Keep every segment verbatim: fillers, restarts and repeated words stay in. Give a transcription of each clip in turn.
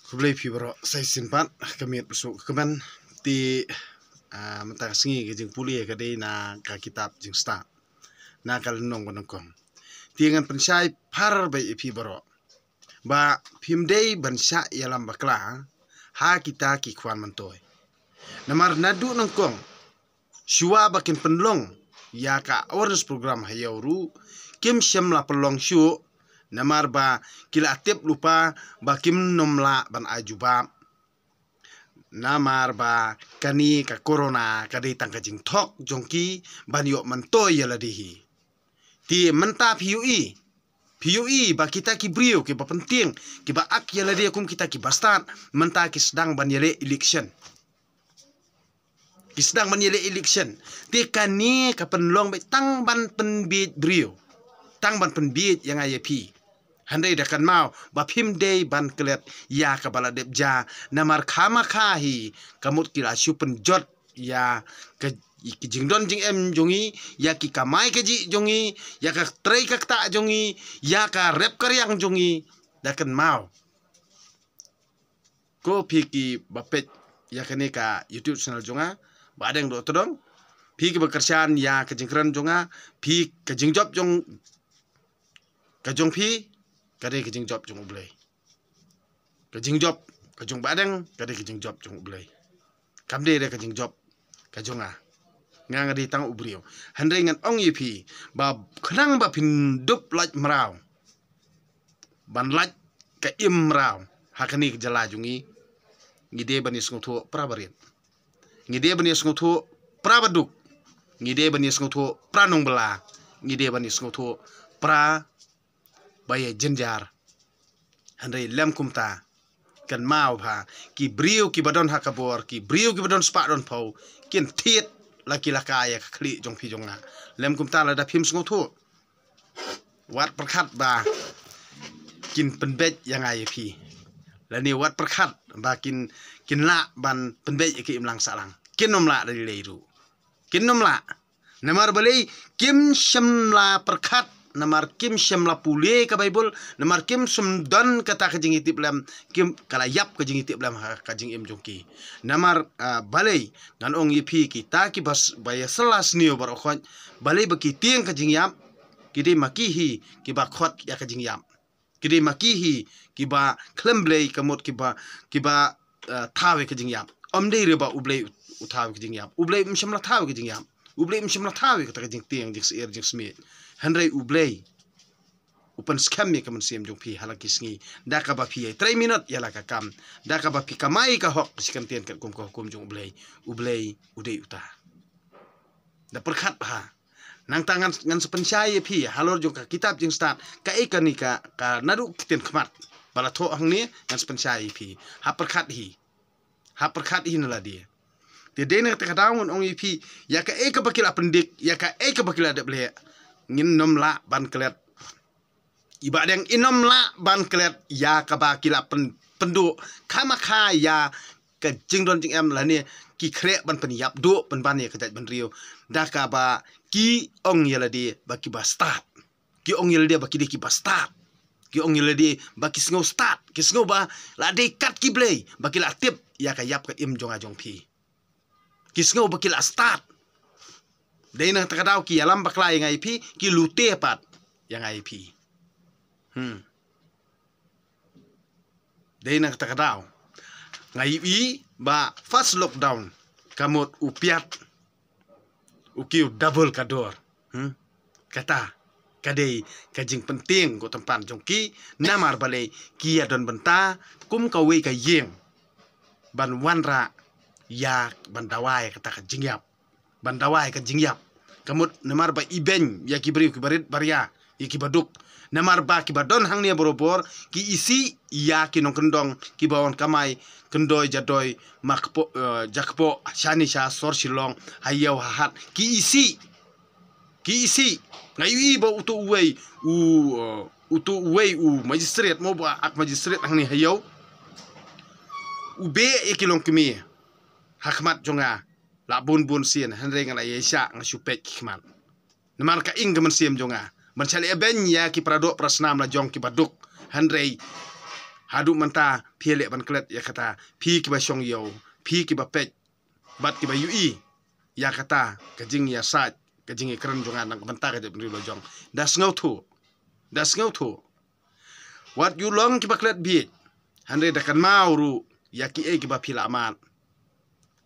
Khublei phi baroh, sa shisien pat ka miet ba suk ka kmen. Te mynta ka sngi ka jingpule ka dei na ka kitab Jingstad, na ka lynnong ba nyngkong. Te ngan pynshai phar beit ïa phi baroh ba phim dei ban shah ïalam bakla ha kita ki khwan myntoi. Namar naduh nyngkong shuwa ba kin pynlong ïa ka awareness program ha ïew ruh kim shym la pynlong shuh, namar ba ki la tip lypa ba kim nym lah ban ai jubab. Namar ba kane ka corona ka dei tang ka jingthok jong ki ban ïoh myntoi ïa lade hi. Te mynta phi ïohi, phi ïohi ba kita ki briew kiba pyntieng, kiba ak ïa lade kum kita ki bastad, mynta ki sdang ban ïaleh election. Ki sdang ban ïaleh election. Te kane ka pynlong beit tang ban pynbiej briew, tang ban pynbiej ïa nga ïa phi. Hynrei da kynmaw ba phim dei ban klet ïa kaba la dep jia, namar khamkha hi ka mut ki la shu pynjot ïa ka, ki jingdon jingem jong ngi, ïa ki kamai kajih jong ngi, ïa ka trei ka ktah jong ngi, ïa ka rep ka riang jong ngi. Da kynmaw, ko phi kiba peit ïa kane ka YouTube channel jong nga, Bahdeng Dohtdong, phi kiba kyrshan ïa ka jingkren jong nga, phi, ka jingjop jong, ka jong phi ka dei ka jingjop jong U Blei. Ka jingjop ka jong Bahdeng ka dei ka jingjop jong U Blei. Kam dei re ka jingjop ka jong nga. Nga, nga dei tang u briew. Hynrei ngan ong ïa phi ba khnang ba phin dup lait mraw, ban lait ka im mraw ha kane ka jylla jong ngi, ngi dei ban ïasngewthuh para barit. Ngi dei ban ïasngewthuh para baduk. Ngi dei ban ïasngewthuh para nongbylla. Ngi dei ban ïasngewthuh para ba ïa jynjar. Hynrei lem kumta, kynmaw ba ki briew kiba don ha ka bor, ki briew kiba don spah don phew, kin thied la ki laka ïa ka khlieh jong phi jong nga. Lem kumta lada phim sngewthuh, wat pyrkhat ba kin pynbeit ïa nga ïa phi. Lane wat pyrkhat ba kin, kin lah ban pynbeit ïa ka imlang sahlang. Kin nym lah da lei ruh. Kin nym lah. Namar balei? Kim shym la pyrkhat, namar kim shym la pule ka Baibl, namar kim shym don kata ka jingïatiplem, kim, ka la ïap ka jingïatiplem ha ka jingim jong ki. Namar, ah, balei? Ngan ong ïa phi, kita kiba s-, ba ïa sla sniew baroh khoit, balei ba ki tieng ka jingïap? Ki dei ma ki hi kiba khot ïa ka jingïap. Ki dei ma ki hi kiba khlem Blei, ka mut kiba, kiba, eh, thaw ïa ka jingïap. Ym dei re ba U Blei u thaw ïa ka jingïap. U Blei um shym la thaw ïa ka jingïap. U Blei um shym la thaw ïa kata ka jingtieng, jingsyier, jingsmiej. Hynrei U Blei u pynskhem ïa ka mynsiem jong phi ha la ki sngi, da kaba phi ïai trei minot ïa la ka kam, da kaba phi kamai ka hok shi kyntien katkum ka hukum jong U Blei. U Blei u dei uta. Da pyrkhat bha. Nangta ngan, ngan sa pynshai ïa phi halor jong ka kitab Jingstad, kaei kane ka, ka naduh ktien khmat ba la thoh hangne, ngan sa pynshai ïa phi. Ha pyrkhat hi. Ha pyrkhat hi na lade. Te dei na kata ka daw ngan ong ïa phi, ïa kaei kaba ki la pyndik, ïa kaei kaba ki la dep leh, ngin nym lah ban klet. I Bahdeng in ym lah ban klet ïa kaba ki la pyn-, pynduh, khamkha ïa ka jingdon jingem lane ki khreh ban pynïap duh pynban ïa ka jaitbynriew, da kaba ki ong ïa lade ba kiba stad. Ki ong ïa lade ba ki dei kiba stad. Ki ong ïa lade ba ki sngew stad, ki sngew ba la dei kat ki blei, ba ki la tip ïa ka ïap ka im jong nga jong phi. Ki sngew ba ki la stad. Dei na kata ka daw ki ïalam bakla ïa nga ïa phi, ki lute pat ïa nga ïa phi. Hmm. Dei na kata ka daw nga ïohi ba first lockdown ka mut u piat u kiew double ka dor. Hmm? Kata ka dei ka jingpyntieng ko tympan jong ki, namar balei? Ki ïa don bynta kum kawei ka ïing ban wanrah ïa, ban dawa ïa kata ka jingïap. Ban dawa ïa ka jingïap. Ka mut namar ba i beiñ ïa ki briew kiba rit baria, ïa kiba duk. Namar ba kiba don hangne barabor ki isih ïa ki nongkyndong kiba wan kamai kyndoi jadoi, ma kpoh, eh, ja kpoh shane sha sor Shillong, ha ïew ha hat. Ki isih. Ki isih. Nga ïohi ba uto uwei u, eh, uto uwei u magistrate, mo ba ak magistrate hangne ha ïew, u beh ïa ki longkmie ha khmat jong nga. La bun bun sien, hynrei nga la ïaishah, nga shu peit ki khmat. Namar ka ing ka mynsiem jong nga ban sa leh beiñ ïa ki paradoh parasnam la jong kiba duk. Hynrei Haduh mynta phi leh ban klet ïa kata, phi kiba shong ïew, phi kiba peit bad kiba ïohi ïa kata ka jingïasaid, ka jingïakren jong nga na ka bynta ka jaitbynriew la jong. Da sngewthuh, da sngewthuh. Wat ïa long kiba klet bieit, hynrei da kynmaw ruh ïa kiei kiba phi la mad.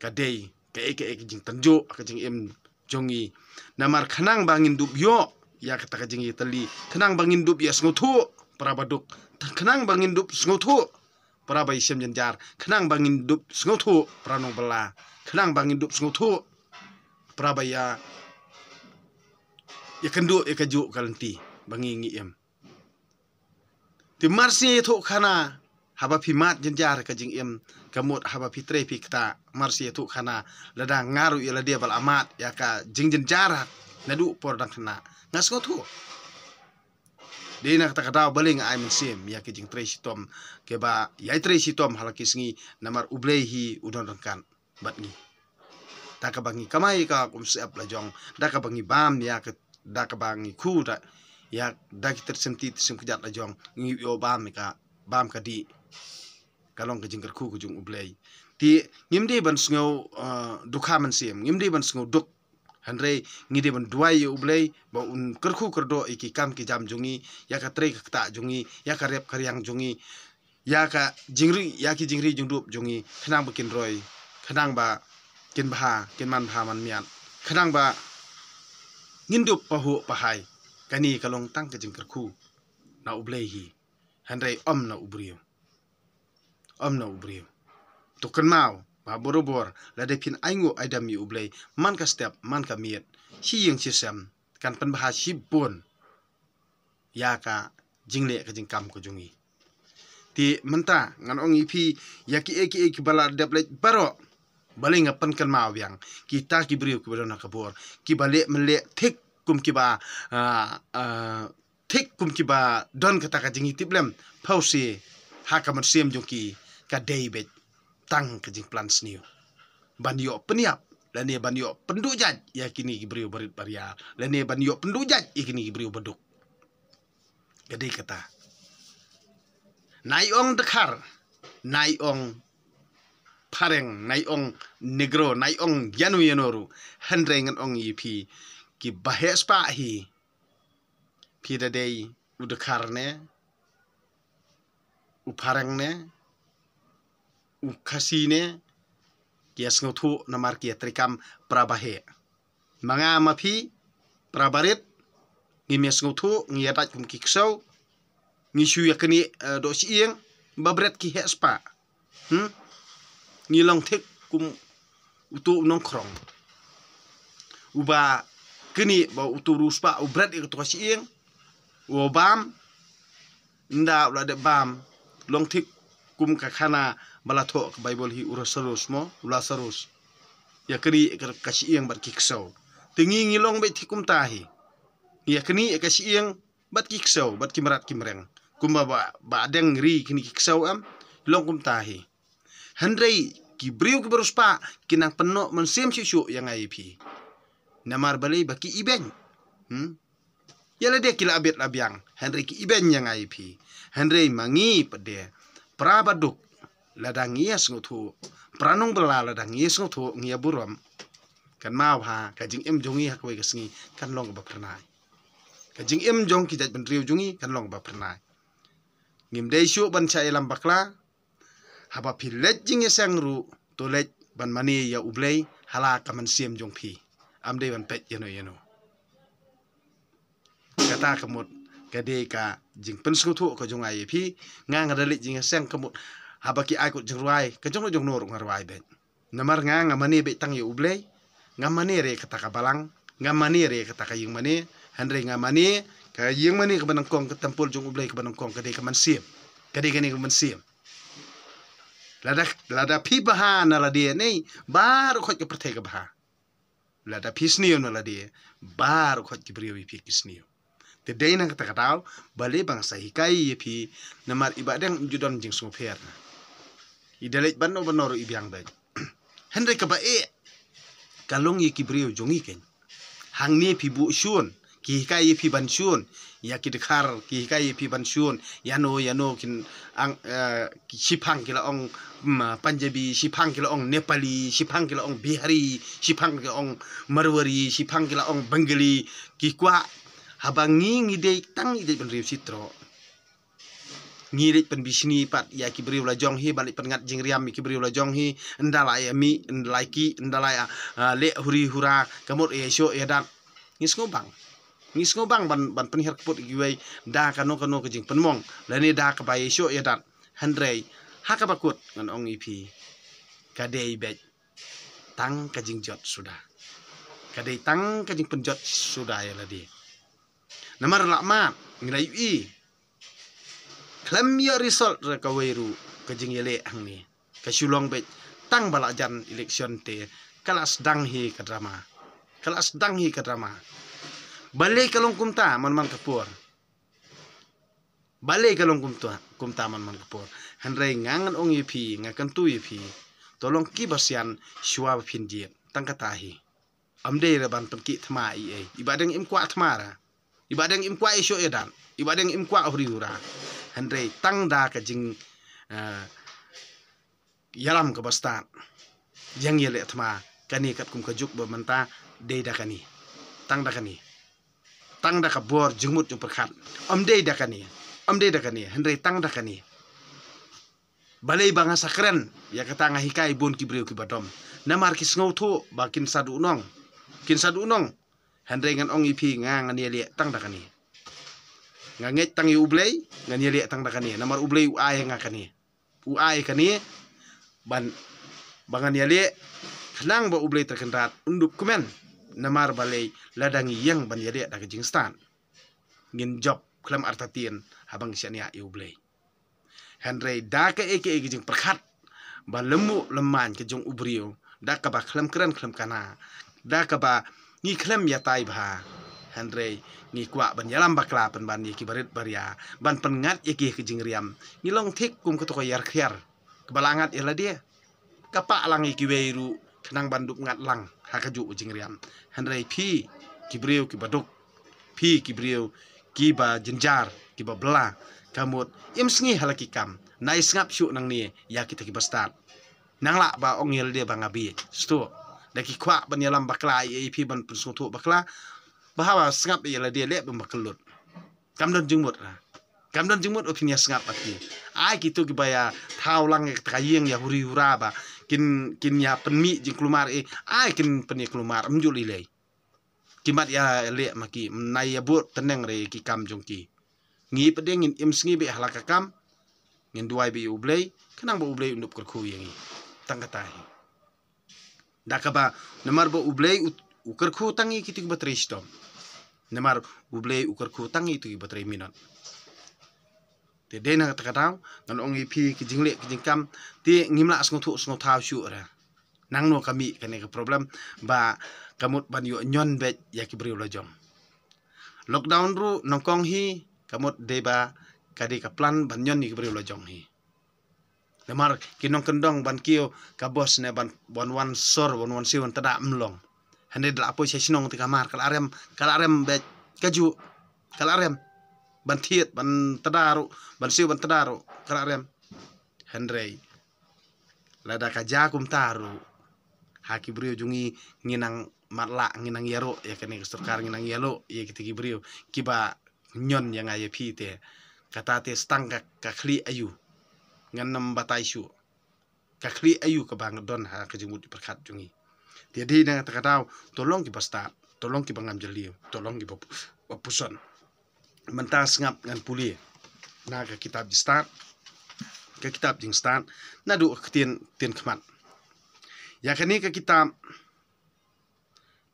Ka dei kaei kaei ka jingtynjuh ka jingim jong ngi. Namar khnang ba ngin dup ïoh ïa kata ka jingïatylli, khnang ba ngin dup ïa sngewthuh para baduk, khnang ba ngin dup sngewthuh para ba ïashem jynjar, khnang ba ngin dup sngewthuh para nongbylla, khnang ba ngin dup sngewthuh para ba ïa, ïakynduh ïa kajuh ka lynti ba ngi ngi im. Te mar shu ïathuh khana, haba phi mad jynjar ka jingim, ka mut haba phi trei phi ktah, mar shu ïathuh khana, lada nga ruh ïa lade ba la mad ïa ka jingjynjar, naduh por dang khynnah, nga sngewthuh. Dei na kata ka daw balei nga ai mynsiem ïa ka jingtrei shitom, kaba ïai trei shitom ha la ki sngi, namar U Blei hi u don ryngkat bad ngi. Da kaba ngi kamai ka kum sep la jong, da kaba ngi bam ïa ka, da kaba ngi khu da ïa, da ki tyrsim ti tyrsim kjat la jong, ngi ïoh bam ïa ka, bam ka dih. Ka long ka jingkyrkhu ka jong U Blei. Te ngim dei ban sngew, eh, dukha mynsiem, ngim dei ban sngew duk. Hynrei ngi dei ban duwai ïa U Blei ba un kyrkhu kyrdoh ïa ki kam ki jam jong ngi, ïa ka trei ka ktah jong ngi, ïa ka rep ka riang jong ngi, ïa ka jingri, ïa ki jingri jingdup jong ngi, khnang ba kin roi, khnang ba kin bha, kin man bha man miat, khnang ba ngin dup pahuh pahai. Kane ka long tang ka jingkyrkhu na U Blei hi, hynrei ym na u briew. Ym na u briew. To kynmaw ba borabor lada phin ainguh aidam ïa U Blei man ka step man ka miet, shi ïing shi sem kan pynbha shibun ïa ka jingleh ka jingkam ka jong ngi. Te mynta ngan ong ïa phi, ïa kiei kiei kiba la dep leit baroh, balei nga pynkynmaw biang kita ki briew kiba don ha ka bor, kiba leh mynleh thik kum kiba, ah, ah, thik kum kiba don kata ka jingïatiplem phewse ha ka mynsiem jong ki, ka dei beit tang ka jingplan sniew ban ïoh pynïap lane ban ïoh pynduh jait ïa kine ki briew barit baria, lane ban ïoh pynduh jait ïa kine ki briew baduk. Ka dei kata. Nai ong dkhar, nai ong phareng, nai ong negro, nai ong ïano ïano ruh, hynrei ngan ong ïa phi, kiba heh spah hi, phi da dei u dkhar ne, u phareng ne, u khasi ne, ki ïasngewthuh namar ki ïatreikam para baheh. Ma nga ma phi, para barit, ngim ïasngewthuh, ngi ïadait kum ki ksew, ngi shu ïa kane, eh, doh shi ïing, ba bret ki heh spah. Hmm? Ngi long thik kum uto u nongkhrong uba kane ba uto u riewspah u bret ïa kato ka shi ïing, u bam, ynda u la dep bam, long thik kum ka khana ba la thoh ka Baibl hi, u Lasarus mo, u Lasarus. Ïa kane ka, ka shi ïing bad ki ksew. Te ngi ngi long beit thik kumta hi. Ngi ïa kane ka shi ïing bad ki ksew, bad ki mrad ki mreng. Kumba ba, ba deng ri kine ki ksew em, long kumta hi. Hynrei ki briew kiba riewspah ki nang pynnoh mynsiem shuh shuh ïa nga ïa phi. Namar balei? Ba ki ibeiñ. Hmm? Ïa lade ki la bit la biang, hynrei ki ibeiñ ïa nga ïa phi. Hynrei ma ngi pat de, para baduk, lada ngi ïasngewthuh, para nongbylla lada ngi ïasngewthuh, ngi ïaburom, kynmaw ha ka jingim jong ngi ha kawei ka sngi kan long kaba phyrnai. Ka jingim jong ki jaitbynriew jong ngi kan long kaba phyrnai. Ngim dei shuh ban shah ïalam bakla. Haba phi leit jingïaseng ruh, to leit ban mane ïa U Blei ha la ka mynsiem jong phi. Ym dei ban peit ïano ïano. Kata ka mut ka dei ka jingpynsngewthuh ka jong nga ïa phi. Nga nga da leit jingïaseng ka mut, haba ki ai kot jingrwai, ka jong no jong no ruh nga rwai beit. Namar nga nga mane beit tang ïa U Blei. Ngam mane re kata ka balang, ngam mane re kata ka ïing mane. Hynrei nga mane ka ïing mane kaba nyngkong, ka templ jong U Blei kaba nyngkong, ka dei ka mynsiem. Ka dei kane ka mynsiem. Lada, lada phi bha na lade ne, baroh khoit ka pyrthei ka bha. Lada phi sniew na lade, baroh khoit ki briew ïa phi ki sniew. Te dei na kata ka daw, balei ba nga sa hikai ïa phi, namar i Bahdeng im ju don jingsngewpher. I da leit bano bano ruh i biang beit. Hynrei kaba eh, ka long ïa ki briew jong ngi keiñ. Hangne phi buh shun, Ki hikai ïa phi ban shun ïa ki dkhar, ki hikai ïa phi ban shun ïano ïano kin ang, eh, ki shiphang ki la ong, mm, Punjabi, shiphang ki la ong Nepali, shiphang ki la ong Bihari, shiphang ki la ong Marwari, shiphang ki la ong Bengali. Ki kwah haba ngi ngi dei tang i dei ban riew shitroh. Ngi leit pynbishni pat ïa ki briew la jong hi, ban leit pynngat jingriam ïa ki briew la jong hi, ynda la ïa mih, ynda la ïa ki, ynda la ïa, ah, leh huri hura, ka mut ïa shoh ïa dat. Ngi sngewbang. Ngi sngewbang ban, ban pynhiar kput ïa kiwei da kano kano ka jingpynmong lane da kaba ïa shoh ïa dat. Hynrei ha kaba kut ngan ong ïa phi, ka dei beit tang ka jingjot suda. Ka dei tang ka jingpynjot suda ïa lade. Namar la map ngi la ïohi khlem ïoh result re kawei ruh ka jingïaleh hangne. Ka shu long beit tang ba la jan election te ka la sdang hi ka drama. Ka la sdang hi ka drama. Balei ka long kumta man man ka por? Balei ka long kumta, kumta man man ka por? Hynrei nga ngan ong ïa phi, nga kyntu ïa phi, to long kiba sian shuwa ba phin jied. Tang kata hi. Ym dei re ban pynkhih thma ei ei. Iba dang im kwah thma ra. Iba dang im kwah ïa shoh ïa dat. Iba dang im kwah huri hura. Hynrei tang da ka jing, eh, ïalam kaba stad. Ïa ngi ïaleh thma kane katkum ka juk ba mynta dei da kane. Tang da kane. Tang da ka bor jingmut jingpyrkhat. Ym dei da kane. Ym dei da kane. Hynrei tang da kane. Balei ba nga sa kren ïa kata, nga hikai bun ki briew kiba dom. Namar ki sngewthuh ba kin sa duhnong. Kin sa duhnong. Hynrei ngan ong ïa phi, nga ngan ïaleh tang da kane. Nga ngeit tang ïa U Blei, ngan ïaleh tang da kane. Namar U Blei u ai nga kane. U ai kane ban, ba ngan ïaleh khnang ba U Blei Trai Kynrad un dup kmen. Namar balei, lada ngi ïeng ban ïaleh da ka jingstad, ngin jop khlem artatien haba ngi shaniah ïa U Blei. Hynrei da kaei kaei ka jingpyrkhat ba lymmuh lymman ka jong u briew, da kaba khlem kren khlem kana, da kaba ngi khlem ïatai bha. Hynrei ngi kwah ban ïalam bakla pynban ïa ki barit baria, ban pynngat ïa ki ha ka jingriam. Ngi long thik kum kato ka ïar khiar kaba la ngat ïa lade. Ka pah lang ïa kiwei ruh khnang ban dup ngat lang ha kajuh ka jingriam. Hynrei phi ki briew kiba duk, phi ki briew kiba jynjar, kiba bla, ka mut im sngi ha la ki kam. Nai sngap shuh nangne ïa kita kiba stad. Nang lah ba ong ïa lade ba nga bieit. Stu. Da ki kwah ban ïalam bakla ïa phi, ban pynsngewthuh bakla, ba haba sngap ïa lade leh bym ba kyllut. Kam don jingmut ra. Kam don jingmut ba phin ïa sngap ba ki. Ai kito kiba ïa thaw lang ïa ka ïing ïa huri hura ba kin, kin ïa pynmih jingkulmar, eh, ai kin pynïa kulmar, ym ju lei lei. Ki mat ïa leh ma ki, ym nai ïa bud tneng re ki kam jong ki. Ngi pat de ngin im sngi beit ha la ka kam. Ngin duwai beit ïa U Blei, khnang ba U Blei un dup kyrkhu ïa ngi. Tang kata hi. Da kaba, namar ba U Blei u, u kyrkhu tang ïa kito kiba trei shitom. Namar U Blei u kyrkhu tang ïa kito kiba trei minot. Te dei na kata ka daw ngan ong ïa phi, ki jingleh ki jingkam te ngim lah sngewthuh sngewthaw shuh ra. Nangno ka mih kane ka problem ba ka mut ban ïoh ñion beit ïa ki briew la jong. Lockdown ruh nyngkong hi, ka mut dei ba ka dei ka plan ban ñion ïa ki briew la jong hi. Namar ki nongkyndong ban kiew ka bos ne ban, ban wan sor, ban wan siew ban tda ym long. Hynrei da la poi sha shnong te ka mar, ka la rem, ka la rem beit kajuh, ka la rem. Ban thied ban tda ruh, ban siew ban tda ruh ka la rem. Hynrei lada ka jia kumta ruh, ha ki briew jong ngi, ngi nang matlah, ngi nang ïaroh ïa kane ka sorkar, ngi nang ïaroh ïa kita ki briew kiba ñion ïa nga ïa phi te. Kata te stang ka, ka khlieh aïu? Ngan ym batai shuh. Ka khlieh aïu kaba nga don ha ka jingmut jingpyrkhat jong ngi. Te dei na kata ka daw, to long kiba stad, to long kiba ngam jylliew, to long kiba pu-, ba puson. Mynta sngap ngan pule na ka kitab Jingstad, ka kitab Jingstad, naduh ka ktien, ktien khmat. Ïa kane ka kitab,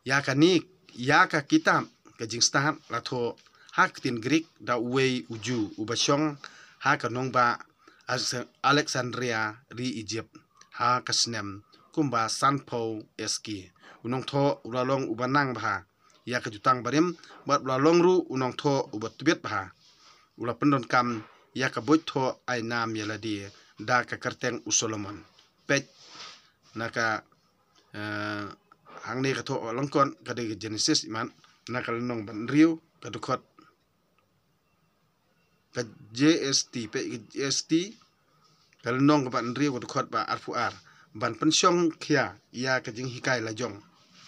ïa kane, ïa ka kitab ka Jingstad la thoh ha ka ktien Greek da uwei u Jiw uba shong ha ka nongbah Alex-, Alexandria ri Egypt ha ka snem kumba sanphew S K. U nongthoh u la long uba nang bha ïa ka jutang barim, bad u la long ruh u nongthoh uba tbit bha. U la pyndonkam ïa ka buit thoh ai nam ïa lade da ka kyrteng u Solomon. Peit na ka, eh, hangne ka thoh lyngkot ka dei ka Genesis imat, na ka lynnong ba hynriew ka dkhot, ka J S T, peit ka J S T, ka lynnong kaba hynriew ka dkhot ba arphew ar. Ban pynshongkhia ïa ka jinghikai lajong.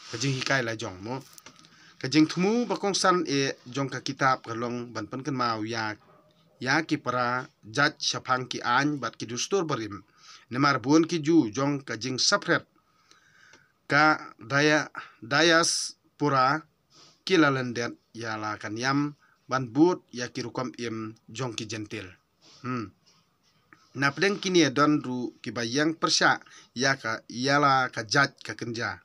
Ka jinghikai lajong mo. Ka jingthmu ba kongsan eh jong ka kitab ka long ban pynkynmaw ïa, ïa ki para jait shaphang ki aiñ bad ki dustur barim. Namar bun ki Jiw jong ka jingsaphriang ka dia-, diaspora ki la lyndet ïa la ka niam ban bud ïa ki rukom im jong ki Jentil. Hmm. Na pdeng kine don ruh kiba ïeng pyrshah ïa ka, ïa la ka jait ka kynja.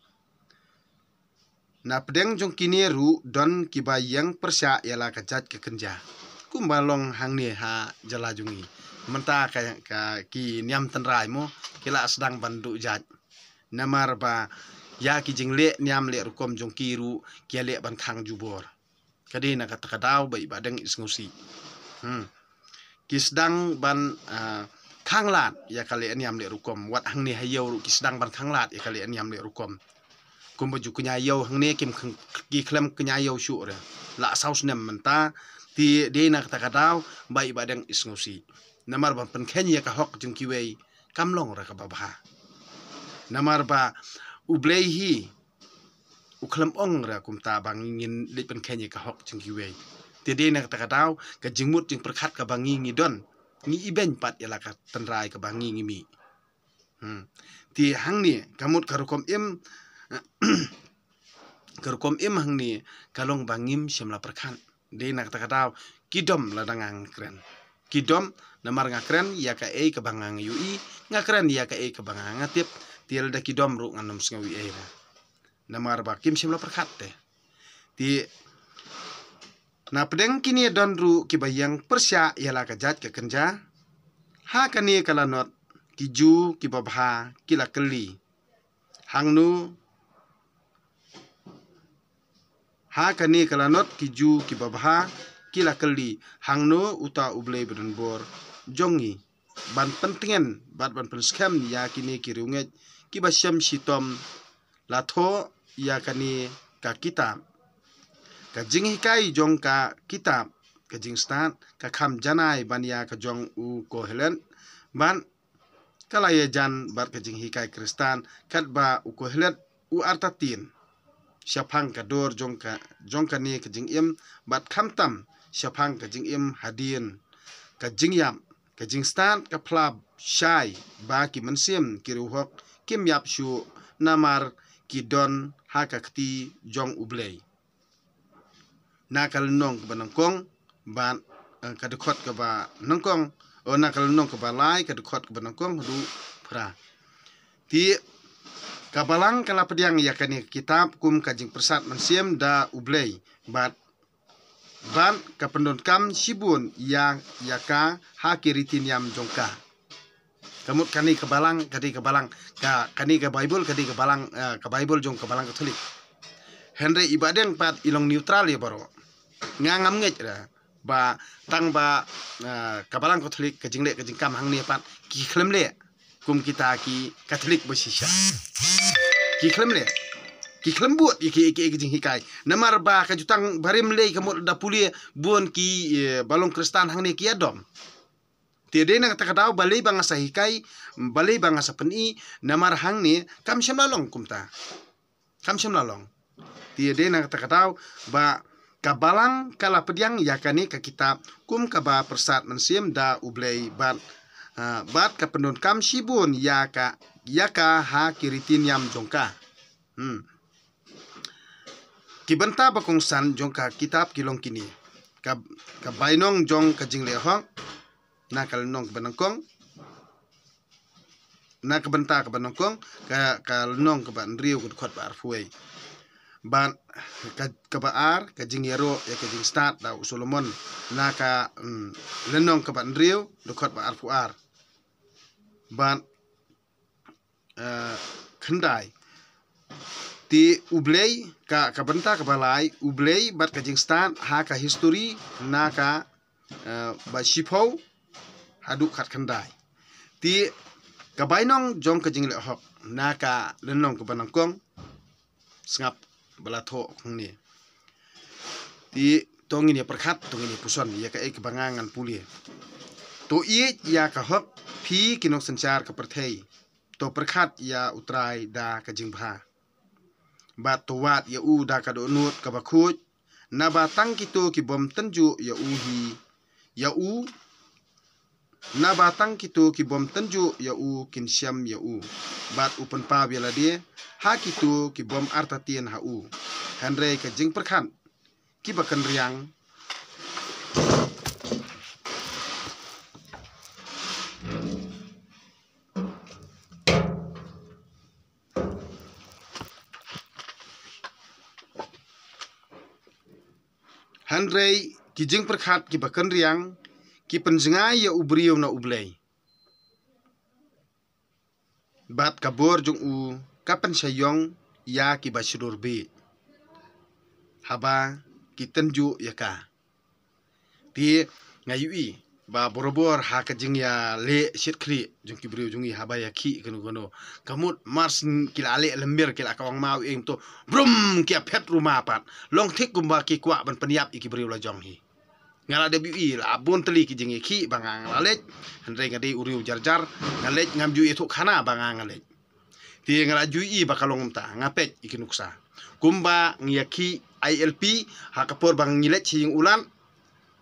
Na pdeng jong kine ruh don kiba ïeng pyrshah ïa la ka jait ka kynja. Kumba long hangne ha jylla jong ngi. Mynta ka, ka ki niam tynrai mo, ki la sdang ban duh jait. Namar ba ïa ki jingleh niam leh rukom jong ki ruh ki leh ban khang jubor. Ka dei na kata ka daw ba i Bahdeng i sngewsih. Hmm. Ki sdang ban, ah, khang lad ïa ka leh niam leh rukom. Wat hangne ha ïew ruh ki sdang ban khang lad ïa ka leh niam leh rukom. Kumba ju kñia ïew hangne kim khang-, ki khlem kñia ïew shuh re. La saw snem mynta, te dei na kata ka daw ba i Bahdeng i sngewsih. Namar ban pynkheiñ ïa ka hok jong kiwei kam long re kaba bha. Namar ba U Blei hi u khlem ong re kumta ba ngi ngin leit pynkheiñ ïa ka hok jong kiwei. Te dei na kata ka daw ka jingmut jingpyrkhat kaba ngi ngi don, ngi ibeiñ pat ïa la ka tynrai kaba ngi ngi mih. Hmm. Te hangne ka mut ka rukom im, ka rukom im hangne ka long ba ngim shym la pyrkhat. Dei na kata ka daw ki dom lada nga nga kren. Ki dom namar nga kren ïa kaei kaba nga nga ïohi, nga kren ïa kaei kaba nga nga tip. Te lada ki dom ruh ngan ym sngew ei ei re. Namar ba kim shym la pyrkhat te. Te na pdeng kine don ruh kiba ïeng pyrshah ïa la ka jait ka kynja. Ha kane ka lanot ki Jiw kiba bha ki la kylli. Hangno, ha kane ka lanot ki Jiw kiba bha ki la kylli, hangno uta U Blei ba donbor jong ngi ban pyntngen bad ban pynskhem ïa kine ki riewngeit kiba shem shitom la thoh ïa kane ka kitab. Ka jinghikai jong ka kitab, ka jingstad, ka kham janai ban ïa ka jong u Kohelet, ban ka la ïajan bad ka jinghikai Khristan, katba u Kohelet u artatien shaphang ka dur jong ka, jong kane ka jingim, bad khamtam shaphang ka jingim hadien ka jingïap, ka jingstad ka pla shai ba ki mynsiem ki riewhok kim ïap shuh namar ki don ha ka kti jong U Blei. Na ka lynnong kaba nyngkong, bad, eh, ka dkhot kaba nyngkong, o na ka lynnong kaba lai, ka dkhot kaba nyngkong haduh phra. Te ka balang ka la pdiang ïa kane ka kitab kum ka jingpyrsad mynsiem da U Blei, bad, bad ka pyndonkam shibun ïa, ïa ka ha ki riti niam jong ka. Ka mut kane ka balang, kane ka balang, ka, kane ka Baibl, kane ka balang, eh, ka Baibl jong ka balang Katholik. Hynrei i Bahdeng pat i long neutral ïa baroh. Nga ngam ngeit re ba tang ba, eh, ka balang Katholik ka jingleh ka jingkam hangne pat ki khlem leh kum kita ki Katholik ba shisha. Ki khlem leh, ki khlem bud ïa ki, ïa ki, ïa ki jinghikai. Namar ba ka jutang barim lei ka mut da pule bun ki, eh, ba long Khristan hangne ki ïadom. Te dei na kata ka daw balei ba nga sa hikai, balei ba nga sa pyni, namar hangne kam shym la long kumta. Kam shym la long. Te dei na kata ka daw ba ka balang ka la pdiang ïa kane ka kitab kum kaba pyrsad mynsiem da U Blei bad, ah, bad ka pyndonkam shibun ïa ka, ïa ka ha ki riti niam jong ka. Hmm. Ki bynta ba kongsan jong ka kitab ki long kine. Ka, ka bainong jong ka jingleh hok, na ka lynnong kaba nyngkong, na ka bynta kaba nyngkong, ka, ka lynnong kaba hynriew ka dkhot ba arphew wei. Bad ka, kaba ar, ka jingïaroh ïa ka jingstad da u Solomon, na ka, mm, lynnong kaba hynriew dkhot ba arphew ar. Bad eh, khyndai. Te U Blei ka, ka bynta kaba lai, U Blei bad ka jingstad ha ka histori na ka, eh, ba shiphew haduh khatkhyndai. Te ka bainong jong ka jingleh hok na ka lynnong kaba nyngkong, sngap ba la thoh hangne. Te to ngin ïa pyrkhat, to ngin ïa puson ïa kaei kaba nga ngan pule. To ïeit ïa ka hok, phi ki nongsynshar ka pyrthei. To pyrkhat ïa U Trai da ka jingbha. Bad to wad ïa u da ka dohnud kaba khuid. Naba tang kito ki bym tynjuh ïa u hi, ïa u. Naba tang kito ki bym tynjuh ïa u kin shem ïa u. Bad u pynpaw ïa lade ha kito ki bym artatien ha u. Hynrei ka jingpyrkhat kiba kynriang. Hynrei ki jingpyrkhat kiba kynriang ki pynjngai ïa u briew na U Blei. Bad ka bor jong u ka pynshah ïong ïa kiba shlur bih, haba ki tynjuh ïa ka. Te nga ïohi ba borabor ha ka jingïaleh shit khlieh jong ki briew jong ngi, haba ïa khih kano kano, ka mut mar shen ki la leh lymir, ki la kawang maw ïing to, brum, ki ïa phet ruma pat. Long thik kumba ki kwah ban pynïap ïa ki briew la jong hi. Nga la dep ïohi la bun tylli ki jingïakhih ba nga nga la leit. Hynrei nga dei u riew jarjar, nga leit, ngam ju ïathuh khana ba nga nga leit. Te nga la ju ïohi ba ka long kumta, nga peit ïa ki nuksa. Kumba ngi ïakhih I L P, ha ka por ba ngi leit sha ïing u Lat,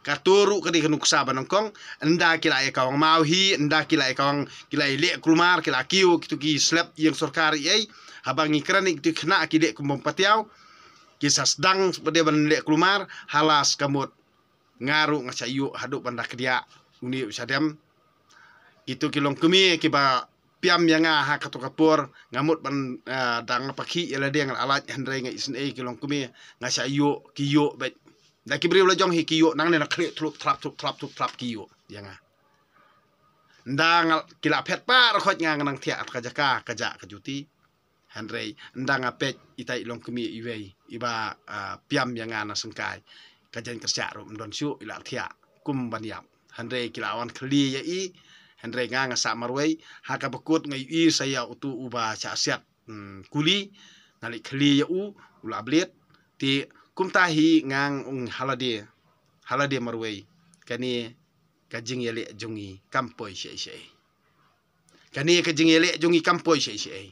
kato ruh ka dei ka nuksa ba nyngkong. Ynda ki la ïa kawang maw hi, ynda ki la ïa kawang, ki la ïa leh kulmar, ki la kiew kito ki slap ïing sorkar ei ei, haba ngi kren ïa kito ki khynnah ki leh kum bym patiaw, ki sa sdang ba dei ban leh kulmar, halas ka mut nga ruh nga shah ïoh haduh ban da khdiah une u shadem. Kito ki longkmie kiba piam ïa nga ha kato ka por, nga mut ban, ah, dang pakhih ïa lade, nga la lait, hynrei nga isynei, ki longkmie nga shah ïoh, ki ïoh beit. Da ki briew la jong hi ki ïoh, nangne na khlieh thlup thlap thlup thlap thlup thlap ki ïoh ïa nga. Ynda nga, ki la phet pat ruh khoit, nga nga nang thiah ha ka jaka ka jah ka juti. Hynrei ynda nga peit itai i longkmie iwei iba, ah, piam ïa nga na syngkai, ka jaiñ kyrshah ruh ym don shuh, i la thiah kum ban ïap. Hynrei ki la wan khlieh ïa i, hynrei nga nga sah marwei, ha kaba kut nga ïohi sa ïa utu uba shah siat, hmm, kuli, nga leit khlieh ïa u, u la blied. Te kumta hi nga ong ha lade, ha lade marwei, kane ka jingïaleh jong ngi kam poi shaei shaei. Kane ka jingïaleh jong ngi kam poi shaei shaei.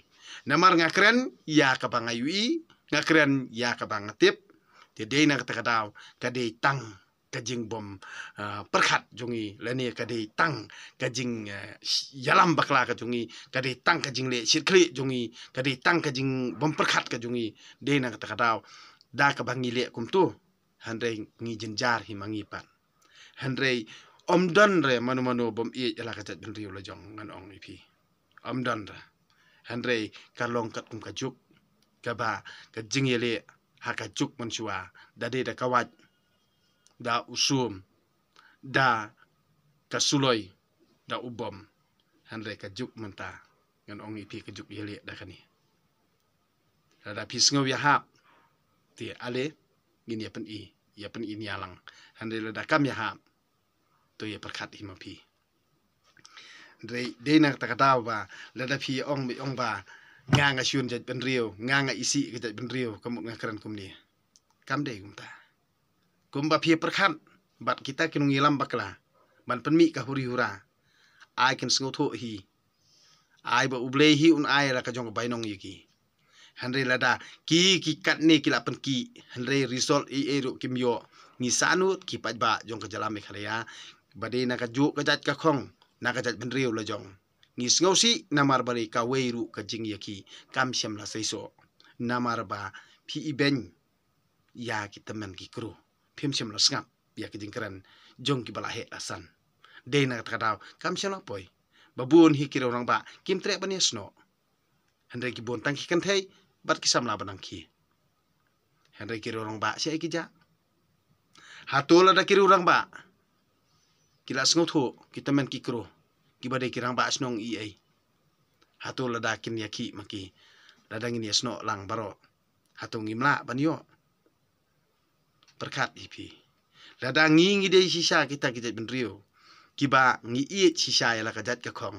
Namar nga kren ïa kaba nga ïohi, nga kren ïa kaba nga tip. Te dei na kata ka daw ka dei tang ka jingbym, ah, pyrkhat jong ngi, lane ka dei tang ka jing, eh, ïalam bakla ka jong ngi, ka dei tang ka jingleh shit khlieh jong ngi, ka dei tang ka jingbym pyrkhat ka jong ngi. Dei na kata ka daw da kaba ngi leh kumto, hynrei ngi jynjar hi ma ngi pat. Hynrei ym don re mano mano bym ïeit ïa la ka jaitbynriew la jong, ngan ong ïa phi. Ym don re. Hynrei ka long katkum ka juk, kaba ka jingïaleh ha ka juk mynshuwa da dei da ka wait, da u sum, da ka suloi, da u bom. Hynrei ka juk mynta, ngan ong ïa phi, ka juk ïaleh da kane. Lada phi sngew ïahap, te ale ngin ïa pyni, ïa pyni nia lang. Hynrei lada kam ïahap, to ïa pyrkhat hi ma phi. Hynrei dei na kata ka daw ba lada phi ong, ong ba nga nga shun jaitbynriew, nga nga isih ka jaitbynriew, ka mut nga kren kumne. Kam dei kumta. Kumba phi pyrkhat bad kita ki nongïalam bakla ban pynmih ka huri hura, ai kin sngewthuh hi. Ai ba U Blei hi un ai la ka jong ka bainong ïa ki. Hynrei lada ki, ki katne ki la pynki, hynrei result ei ei ruh kim ïoh, ngi sahnud ki paidbah jong ka jylla Meghalaya, ba dei na kajuh ka jait ka khong, na ka jaitbynriew la jong, ngi sngewsih namar ba dei kawei ruh ka jingïakhih kam shym la seisoh. Namar ba phi ibeiñ ïa ki tymmen ki kru, phim shym la sngap ïa ki jingkren jong kiba la heh la san. Dei na kata ka daw kam shym la poi ba bun hi ki riew rangbah kim treh ban ïasnoh. Hynrei ki bun tang ki kynthei bad ki samla ba nang khie. Hynrei ki riew rangbah shaei ki jah? Hato lada ki riew rangbah ki la sngewthuh ki tymmen ki kru, kiba dei ki rangbah shnong ei ei, hato lada kin ïakhih ma ki, lada ngin ïasnoh lang baroh, hato ngim lah ban ïoh? Pyrkhat ïa phi. Lada ngi ngi dei shisha kita ki jaitbynriew kiba ngi ïeit shisha ïa la ka jait ka khong,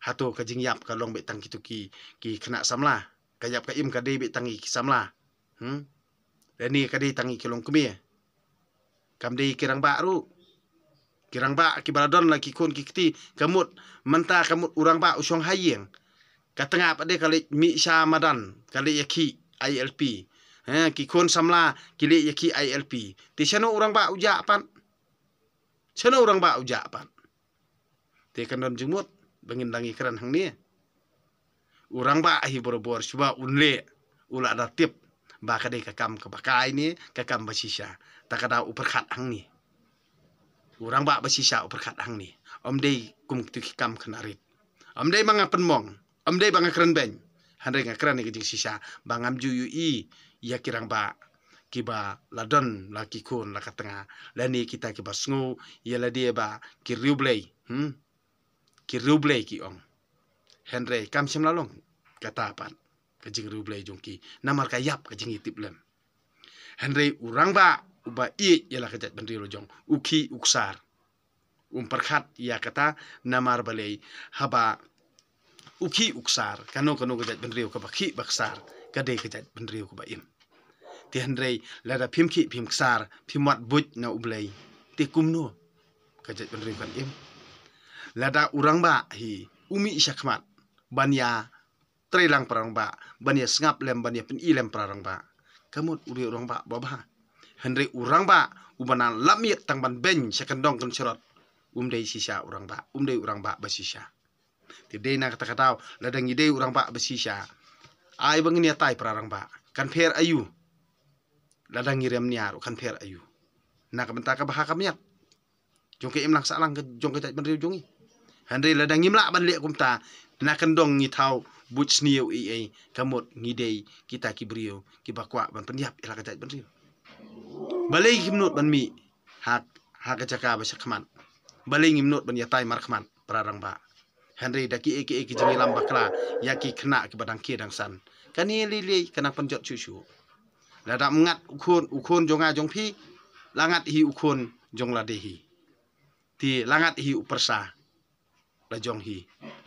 hato ka jingïap ka long beit tang kito ki, ki khynnah samla? Ka ïap ka im ka dei beit tang ïa ki samla? Hmm? Lane ka dei tang ïa ki longkmie? Kam dei ki rangbah ruh. Ki rangbah kiba la don la ki khun ki kti, ka mut mynta ka mut u rangbah u shong ha ïing. Ka tnga pat de ka leit mih sha madan, ka leit ïakhih I L P. He, ki khun samla ki leit ïakhih I L P. Te shano u rangbah u jah pat? Shano u rangbah u jah pat? Te kan don jingmut ba ngin dang ïakren hangne. U rangbah hi barabor shuwa un leh, u la da tip ba ka dei ka kam kaba kai ne ka kam ba shisha. Ta ka daw u pyrkhat hangne. U rangbah ba shisha u pyrkhat hangne. Ym dei kum kitu ki kam khana rit. Ym dei ba nga pynmong, ym dei ba nga kren beiñ. Hynrei nga kren ïa ka jingshisha ba ngam ju ïohi ïa ki rangbah kiba la don la ki khun la ka tnga, lane kita kiba sngew ïa lade ba ki riewblei. Hmm? Ki riewblei ki ong. Hynrei kam shym la long kata pat ka jingriewblei jong ki, namar ka ïap ka jingïatiplem. Hynrei u rangbah uba ïeit ïa la ka jaitbynriew la jong, u khih u ksar. Um pyrkhat ïa kata, namar balei? Haba u khih u ksar, kano kano ka jaitbynriew kaba khih ba ksar, ka dei ka jaitbynriew kaba im. Te hynrei lada phim khih phim ksar, phim wad buit na U Blei, te kumno ka jaitbynriew kan im? Lada u rangbah hi u mih shakhmat ban ïa treilang para rangbah, ban ïa sngap lem, ban ïa pyni lem para rangbah, ka mut u dei u rangbah babha. Hynrei u rangbah uba na lap miet tang ban beiñ sha kyndong kynshrot, um dei shisha u rangbah, um dei u rangbah ba shisha. Te dei na kata ka daw, lada ngi dei u rangbah ba shisha, ai ba ngin ïatai para rangbah, kan pher aïu? Lada ngi rem nia ruh kan pher aïu? Na ka bynta ka bha ka miat jong ka imlang sahlang ka, jong ka jaitbynriew jong ngi. Hynrei lada ngim lah ban leh kumta, na kyndong ngi thaw buit sniew ei ei, ka mut ngi dei kita ki briew kiba kwah ban pynïap ïa la ka jaitbynriew. Balei ngim nud ban mih ha, ha ka jaka ba shakhmat? Balei ngim nud ban ïatai markhmat para rangbah? Hynrei da kiei kiei ki jingïalam bakla ïa ki khynnah kiba dang khie dang san, kane lei lei ka nang pynjot shuh shuh. Lada ym ngat u khun, u khun jong nga jong phi, la ngat hi u khun jong lade hi. Te la ngat hi u pyrsa la jong hi,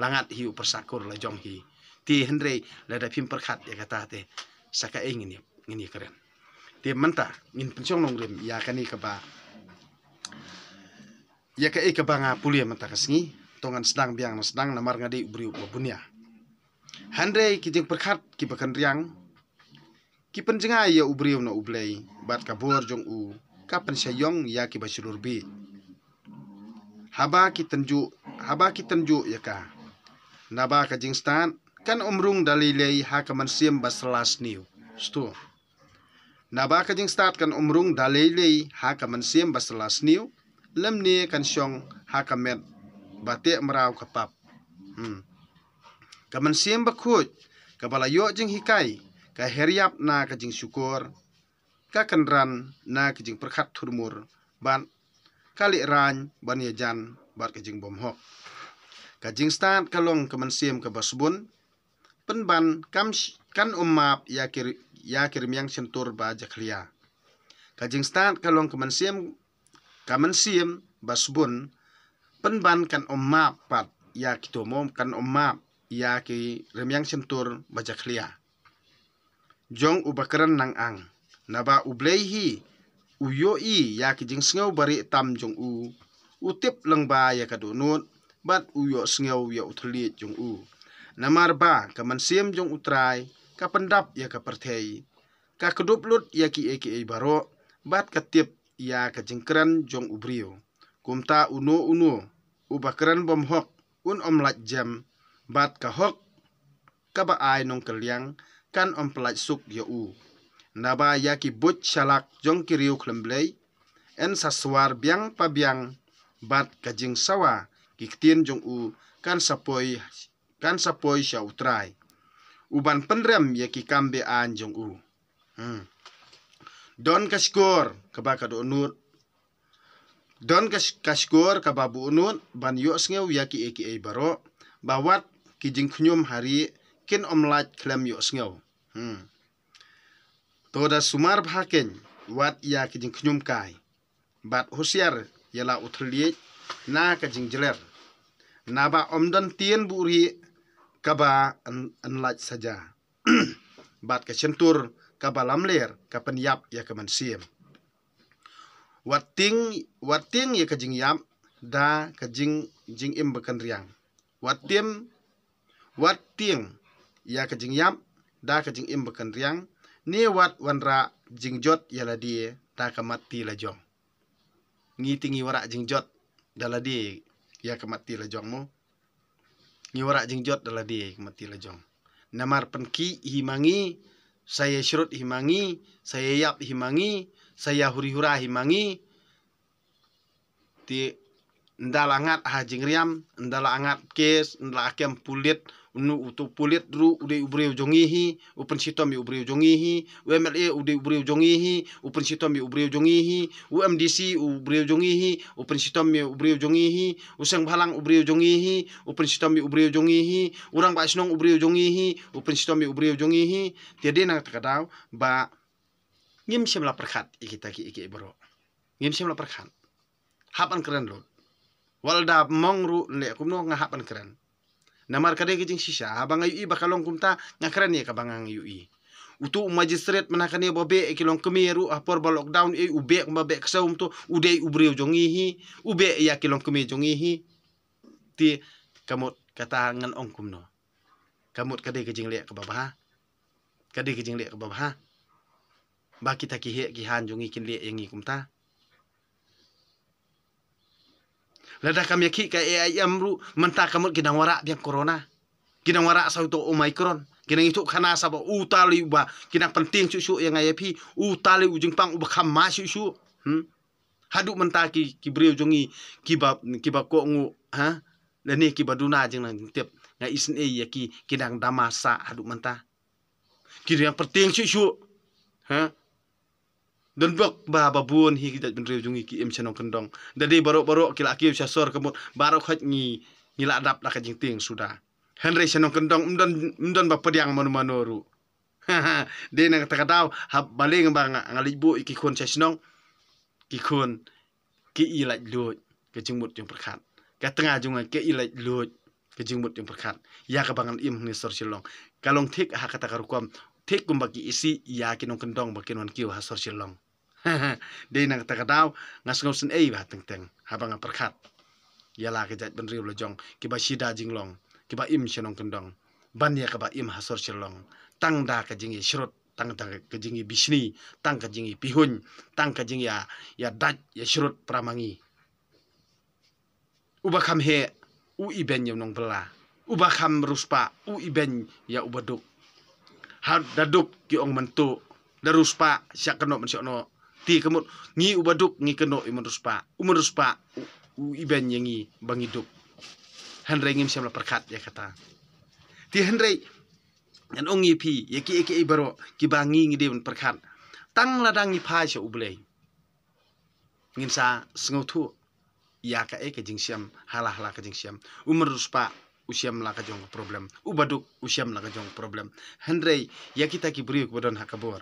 la ngat hi u pyrsa kur la jong hi. Te hynrei lada phim pyrkhat ïa kata te sa kaei ngin ïa, ngin ïakren? Te mynta ngin pynshong nongrim ïa kane kaba, ïa kaei kaba nga pule mynta ka sngi. To ngan sdang biang, ngan sdang namar nga dei u briew uba bunia. Hynrei ki jingpyrkhat kiba kynriang ki pynjngai ïa u briew na U Blei, bad ka bor jong u ka pynshaiong ïa kiba shlur bih. Haba ki tynjuh, haba ki tynjuh ïa ka. Naba ka jingstad kan ym rung da lei lei ha ka mynsiem ba sla sniew. Stu. Naba ka jingstad kan ym rung da lei lei ha ka mynsiem ba sla sniew, lymne kan shong ha ka met ba teh mraw ka pap. Hmm. Ka mynsiem bakhuid kaba la ïoh jinghikai ka her ïap na ka jingshukor, ka kynran na ka jingpyrkhat thurmur, bad ka lehraiñ ban ïajan bad ka jingbymhok. Ka jingstad ka long ka mynsiem kaba sbun, pynban kam sh-, kan ym map ïa ki ri-, ïa ki rmiang shyntur ba jakhlia. Ka jingstad ka long ka mynsiem, ka mynsiem ba sbun, pynban kan ym map pat ïa ki tomom, kan ym map ïa ki rmiang shyntur ba jakhlia jong uba kren nang ang. Naba U Blei hi u ïohi ïa ki jingsngew barieh tam jong u, u tip lyngba ïa ka dohnud, bad u ïohsngew ïa u thylliej jong u. Namar ba ka mynsiem jong U Trai ka pyndap ïa ka pyrthei, ka kdup lut ïa kiei kiei baroh, bad ka tip ïa ka jingkren jong u briew. Kumta uno uno uba kren bymhok un ym lait jem, bad ka hok kaba ai nongkylliang kan ym pyllait suk ïa u. Naba ïa ki buit shalak jong ki riew khlem Blei yn sa swar biang pa biang, bad ka jingsawa ki ktien jong u kan sa poi, kan sa poi sha U Trai, uban pynrem ïa ki kam be-aiñ jong u. Hmm. Don ka shkor kaba ka dohnud, don ka sh-, ka shkor kaba dohnud ban ïohsngew ïa kiei kiei baroh, ba wat ki jingkhñium ha rieh kin ym lait khlem ïohsngew. Hmm. To da sumar bha keiñ wat ïa ki jingkhñium kai, bad husiar ïa la u thylliej na ka jingjler. Naba ym don tien buhrieh kaba yn, yn lait saja, bad ka shyntur kaba lamler ka pynïap ïa ka mynsiem. Wat tieng, wat tieng ïa ka jingïap da ka jing, jingim ba kynriang. Wat tieng, wat tieng ïa ka jingïap da ka jingim ba kynriang, ne wat wanrah jingjot ïa lade da ka mat ti la jong. Ngi te ngi wanrah jingjot da lade ïa ka mat ti la jong mo. Ngi wanrah jingjot da lade ïa ka mat ti la jong. Namar pynkhih hi ma ngi, sa ïa shrut hi ma ngi, sa ïa ïap hi ma ngi, sa ïa huri hura hi ma ngi. Te ynda la ngat ha jingriam, ynda la ngat case, ynda la kem pulit, unu utu pulit ruh u dei u briew jong ngi hi, u pynshitom ïa u briew jong ngi hi, u M L A u dei u briew jong ngi hi, u pynshitom ïa u briew jong ngi hi, u M D C u briew jong ngi hi, u pynshitom ïa u briew jong ngi hi, u seng bhalang u briew jong ngi hi, u pynshitom ïa u briew jong ngi hi, u rangbah shnong u briew jong ngi hi, u pynshitom ïa u briew jong ngi hi. Te dei na kata ka daw ba ngim shym la pyrkhat ïa kita ki, ïa ki baroh. Ngim shym la pyrkhat. Hap ban kren lut. Wat lada mong ruh leh kumno nga hap ban kren. Namar ka dei ka jingshisha, haba nga ïohi ba ka long kumta, nga kren ïa kaba nga ïohi. Utu u magistrate mynta kane ba beh ïa ki longkmie ruh ha por ba lockdown, eh, u beh kumba beh ksew kumto, u dei u briew jong ngi hi, u beh ïa ki longkmie jong ngi hi. Te ka mut kata ngan ong kumno. Ka mut ka dei ka jingleh kaba bha. Ka dei ka jingleh kaba bha. Ba kita ki heh ki han jong ngi kin leh ïa ngi kumta. Lada kam ïa khih ka A I M ruh, mynta ka mut ki dang wanrah biang corona. Ki dang wanrah sa uto Omicron. Ki dang ithuh khana sa ba uta lei uba, ki dang pyntieng shuh shuh ïa nga ïa phi, uta lei u jingpang uba kham ma shuh shuh. Hmm? Haduh mynta ki, ki briew jong ngi, kiba, kiba kohnguh, ha? Lane kiba duna jingnang jingtip. Nga isynei ïa ki, ki dang dama sah haduh mynta. Ki dang pyntieng shuh shuh. Ha? Don bok ba, ba bun hi ki jait bynriew jong ngi ki im sha nongkyndong. Da dei baroh baroh ki la kiew sha sor ka mut baroh khoit ngi, ngi la dap da ka jingtieng suda. Hynrei sha nongkyndong ym don, ym don ba pdiang mano mano ruh. Dei na kata ka daw, haba leng ba nga, nga leit buh ïa ki khun sha shnong. Ki khun ki i lait luid ka jingmut jingpyrkhat. Ka tnga jong nga ki i lait luid ka jingmut jingpyrkhat. Ïa kaba ngan im hangne sor Shillong. Ka long thik ha kata ka rukom. Thik kumba ki isih ïa ki nongkyndong ba kin wan kiew ha sor Shillong. Dei na kata ka daw, nga sngew synei ba teng teng. Haba nga pyrkhat ïa la ka jait bynriew la jong, kiba shida jinglong, kiba im sha nongkyndong. Ban ïa kaba im ha sor Shillong. Tang da ka jingïashrut, tang da ka jingïabishni, tang ka jingïapihuiñ, tang ka jingïa, ïadait, ïashrut para ma ngi. Uba kham heh, u ibeiñ ïa u nongbylla. Uba kham riewspah, u ibeiñ ïa uba duk. Ha, da duk ki ong mynta, da riewspah, shah kynnoh mynshuh noh. Te ka mut, ngi uba duk, ngi kynnoh ïa u mynriewspah. U mynriewspah, u, u ibeiñ ïa ngi, ba ngi duk. Hynrei ngim shym la pyrkhat ïa kata. Te hynrei, ngan ong ïa phi, ïa ki, ïa ki, ïa baroh, kiba ngi ngi dei ban pyrkhat. Tang lada ngi phai sha U Blei. Ngin sa sngewthuh ïa kaei ka jingshem, hala hala ka jingshem. U mynriewspah u shem la ka jong ka problem. Uba duk u shem la ka jong ka problem. Hynrei ïa kita ki briew kiba don ha ka bor,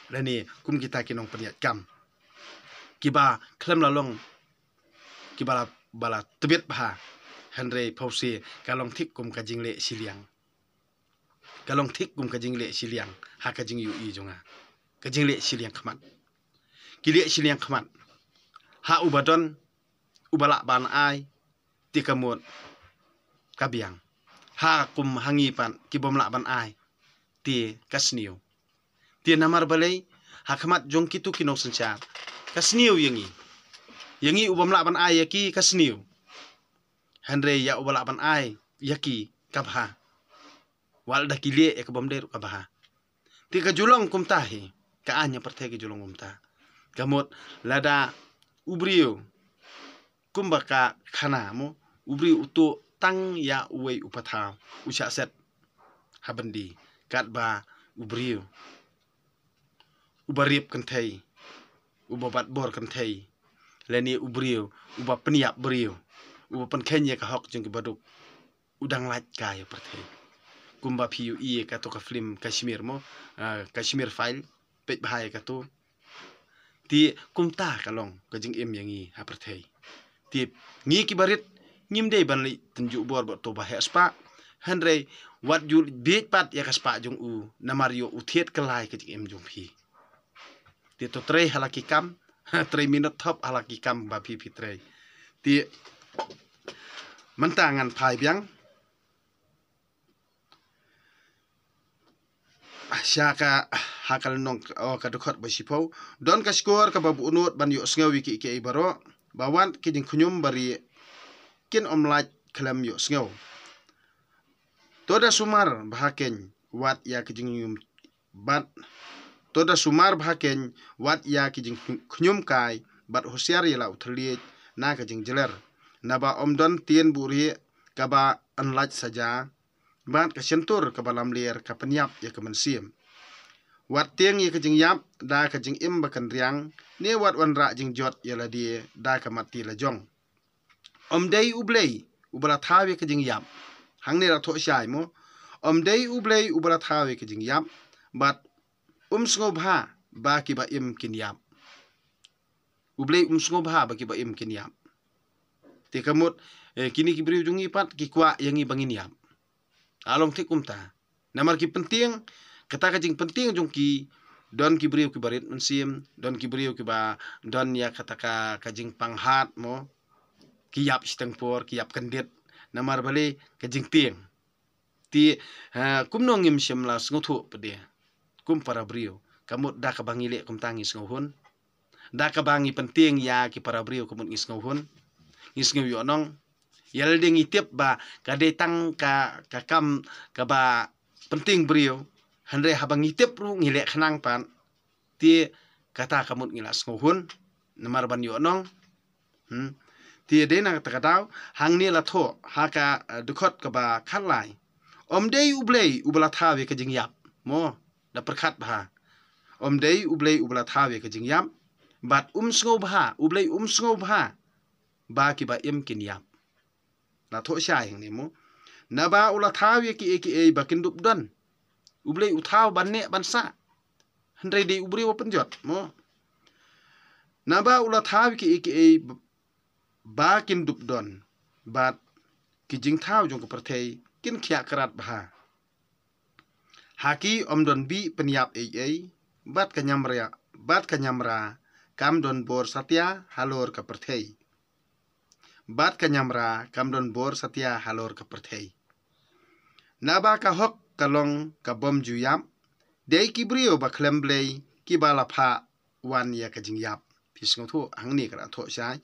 lane kum kita ki nongpynïaid kam, kiba khlem la long kiba la, ba la tbit bha. Hynrei phewse ka long thik kum ka jingleh shiliang. Ka long thik kum ka jingleh shiliang ha ka jingïohi jong nga. Ka jingleh shiliang khmat. Ki leh shiliang khmat. Ha uba don, uba lah ban ai, te ka mut ka biang. Ha kum ha ngi pat, kibym lah ban ai, te ka sniew. Te namar balei, ha khmat jong kitu ki nongsynshar, ka sniew ïa ngi. Ïa ngi ubym lah ban ai ïa ki, ka sniew. Hynrei ïa uba lah ban ai ïa ki, ka bha. Wat lada ki leh ïa ka bym dei ruh ka bha. Te ka ju long kumta hi, ka aiñ ha pyrthei ka ju long kumta. Ka mut lada u briew, kumba ka khana mo, u briew u tuh tang ïa uwei u pathaw, u shah set ha byndi, katba u briew uba riap kynthei, uba bat bor kynthei, lane u briew uba pynïap briew, uba pynkheiñ ïa ka hok jong ki baduk, u dang lait kai ïa pyrthei. Kumba phi ïohi ïa kato ka film Kashmir mo, ah, Kashmir File, peit bha ïa kato. Te kumta ka long ka jingim ïa ngi ha pyrthei. Te ngi ki barit ngim dei ban leit tynjuh bor bad to ba heh spah. Hynrei wat ju bieit pat ïa ka spah jong u, namar ïoh u thied kylla ïa ka jingim jong phi. Te to trei ha la ki kam, Trei minot thop ha la ki kam ba phi phi trei. Te mynta ngan phai biang sha ka, ha ka lynnong, o, ka dkhot ba shiphew. Don ka shkor kaba bun nud ban ïohsngew ïa kiei kiei baroh, ba wat ki jingkhñium barieh kin ym lait khlem ïohsngew. To da sumar bha keiñ wat ïa ki jingkhñium bad, to da sumar bha keiñ wat ïa ki jingkhñium kai, bad husiar ïa la u thylliej na ka jingjler. Naba ym don tien buhrieh kaba yn lait saja, bad ka shyntur kaba lamler ka pynïap ïa ka mynsiem. Wat tieng ïa ka jingïap da ka jingim ba kynriang, ne wat wanrah jingjot ïa lade da ka matti lajong. Ym dei U Blei uba la thaw ïa ka jingïap. Hangne la thoh shai mo. Ym dei U Blei uba la thaw ïa ka jingïap, bad um sngewbha ba kiba im kin ïap. U Blei um sngewbha ba kiba im kin ïap. Te ka mut, eh, kine ki briew jong ngi pat ki kwah ïa ngi ba ngin ïap. A long thik kumta. Namar ki pyntieng, kata ka jingpyntieng jong ki, don ki briew kiba rit mynsiem, don ki briew kiba don ïa kata ka, ka jingpang hat mo, ki ïap shiteng por, ki ïap kyndit, namar balei? Ka jingtieng. Te, ha, kumno ngim shym la sngewthuh pat de kum para briew? Ka mut da kaba ngi leh kumta ngi sngewhun. Da kaba ngi pyntieng ïa ki para briew ka mut ngi sngewhun. Ngi sngew ïohnong. Ïa lade ngi tip ba ka dei tang ka, ka kam kaba pyntieng briew. Hynrei haba ngi tip ruh ngi leh khnang pat. Te kata ka mut ngi la sngewhun. Namar ban ïohnong. Hmm. Te dei na kata ka daw, hangne la thoh, ha ka, eh, dkhot kaba khatlai. Ym dei U Blei uba la thaw ïa ka jingïap. Mo, da pyrkhat bha. Ym dei U Blei uba la thaw ïa ka jingïap. Bad um sngewbha, U Blei um sngewbha ba kiba im kin ïap. La thoh shai hangne mo. Naba u la thaw ïa kiei kiei ba kin dup don. U Blei u thaw ban neh ban sah. Hynrei dei u briew ba pynjot mo. Naba u la thaw ïa kiei kiei ba, ba kin dup don. Bad ki jingthaw jong ka pyrthei kin khiah krat bha. Ha ki ym don bih pynïap ei ei, bad ka ñiamra, bad ka ñiamra kam don bor satia halor ka pyrthei. Bad ka ñiamra kam don bor satia halor ka pyrthei. Naba ka hok ka long ka bym ju ïap, dei ki briew ba khlem Blei kiba la phah wan ïa ka jingïap. Phi sngewthuh, hangne ka la thoh shai.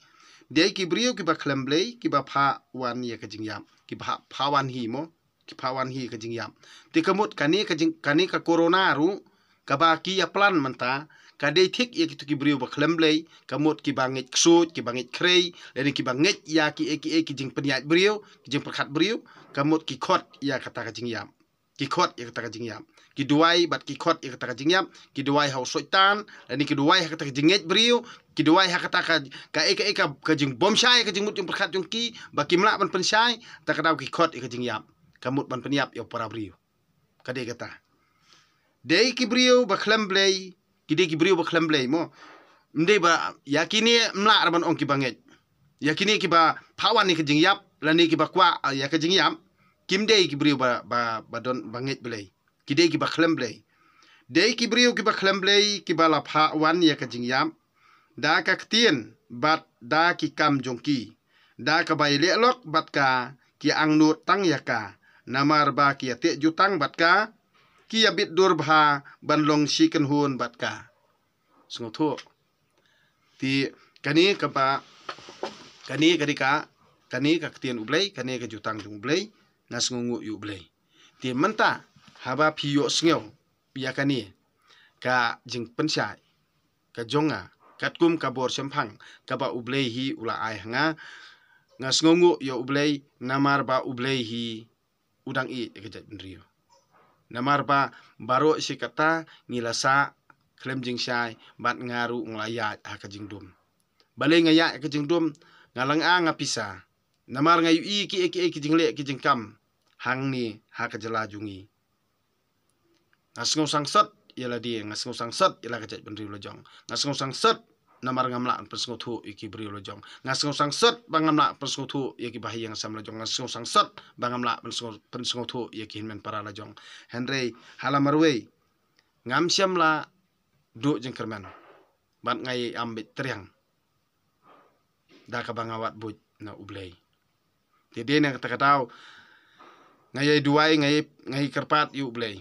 Dei ki briew kiba khlem Blei kiba phah wan ïa ka jingïap. Kiba phah, phah wan hi mo. Ki phah wan hi ka jingïap. Te ka mut kane ka jing, kane ka corona ruh, kaba ki ïa plan mynta, ka dei thik ïa kito ki briew ba khlem Blei, ka mut kiba ngeit ksuid, kiba ngeit khrei, lane kiba ngeit ïa kiei kiei ki jingpynïaid briew, ki jingpyrkhat briew, ka mut ki khot ïa kata ka jingïap. Ki khot ïa kata ka jingïap. Ki duwai bad ki khot ïa kata ka jingïap, ki duwai ha u Soitan, lane ki duwai ha kata ka jingngeit briew, ki duwai ha kata ka, kaei kaei ka, ka jingbymshai, ka jingmut jingpyrkhat jong ki, ba kim lah ban pynshai, ta ka daw ki khot ïa ka jingïap. Ka mut ban pynïap ïa u para briew. Ka dei kata. Dei ki briew ba khlem Blei, ki dei ki briew ba khlem Blei mo. Ym dei ba, ïa kine ym lah ruh ban ong kiba ngeit. Ïa kine kiba phah wan ïa ka jingïap, lane kiba kwah, ah, ïa ka jingïap. Kim dei ki briew ba, ba, ba don ba ngeit Blei. Ki dei kiba khlem Blei. Dei ki briew kiba khlem Blei, kiba la phah wan ïa ka jingïap. Da ka ktien, bad da ki kam jong ki. Da kaba ïaleh lok, bad ka, ki angnud tang ïa ka. Namar ba ki ïateh jutang bad ka, ki ïabit dur bha, ban long shi kynhun bad ka. Sngewthuh. Te kane kaba, kane ka dei ka, kane ka ktien U Blei, kane ka jutang jong U Blei, nga sngewnguh ïa U Blei. Te mynta, haba phi ïohsngew ïa kane ka jingpynshai ka jong nga, katkum ka bor shemphang kaba U Blei hi u la ai ha nga, nga sngewnguh ïa U Blei, namar ba U Blei hi u dang ïeit ïa ka jaitbynriew. Namar ba baroh shi katta ngi la sah khlem jingshai, bad nga ruh nga la ïaid ha ka jingdum. Balei nga ïaid ha ka jingdum? Nga lynga nga pisa. Namar nga ïohi kiei kiei ki jingleh ki jingkam hangne ha ka jylla jong ngi. Nga sngew sangsot ïa lade, nga sngew sangsot ïa la ka jaitbynriew la jong. Nga sngew sangsot namar ngam lah pynsngewthuh ïa ki briew la jong. Nga sngew sangsot ba ngam lah pynsngewthuh ïa ki bahaïing hasem la jong. Nga sngew sangsot ba ngam lah pynsngew, pynsngewthuh ïa ki hynmen para la jong. Hynrei ha la marwei, ngam shym la duh jingkyrmen. Bad nga ïai am beit triang da kaba nga wad buit na U Blei. Te dei na kata ka daw nga ïai duwai, nga ïai, nga ïai kyrpad ïa U Blei.